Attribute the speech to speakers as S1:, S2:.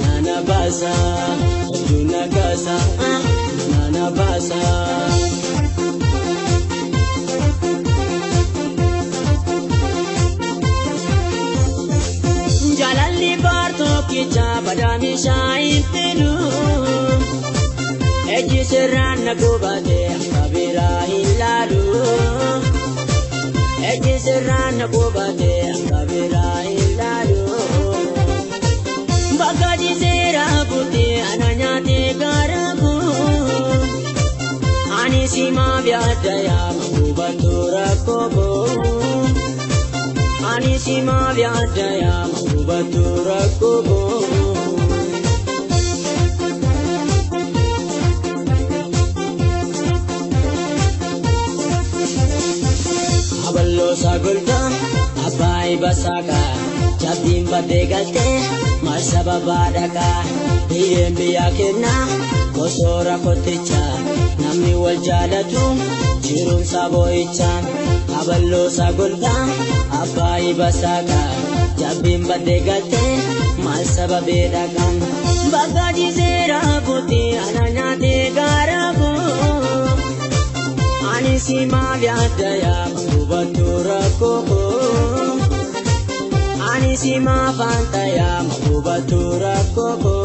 S1: Nana basa, baasa mana baasa. Jaalalli baartokkicha badaamishaa hin fidu. Ejji sirraan na gubate akka biraa hin laalu. Ejji sirraan na gubate akka biraa hin laalu. Bakka jiseera buutee ana nyaatee gaara koo. Ani simaaf yaadda yaama hubattu rakkoo koo. Ani simaaf yaadda yaama hubattu rakkoo koo. Aballoo sagoltaa abbaa ibasaakaa jabbiin baddee galtee maal sababaa dhaqaa biyyeen biyyaa kennaa gosoora kottichaa namni wal jaalatu jiruun saboo'ichaa aballoo sagoltaa abbaa ibasaakaa jabbiin baddee galtee maal sababee dhaqaa bakka jiseera buutee ana nyaatee gaara koo. Ani simaaf yaadda yaama hubattu rakkoo koo. Ani simaaf anta yaama hubattu rakkoo koo.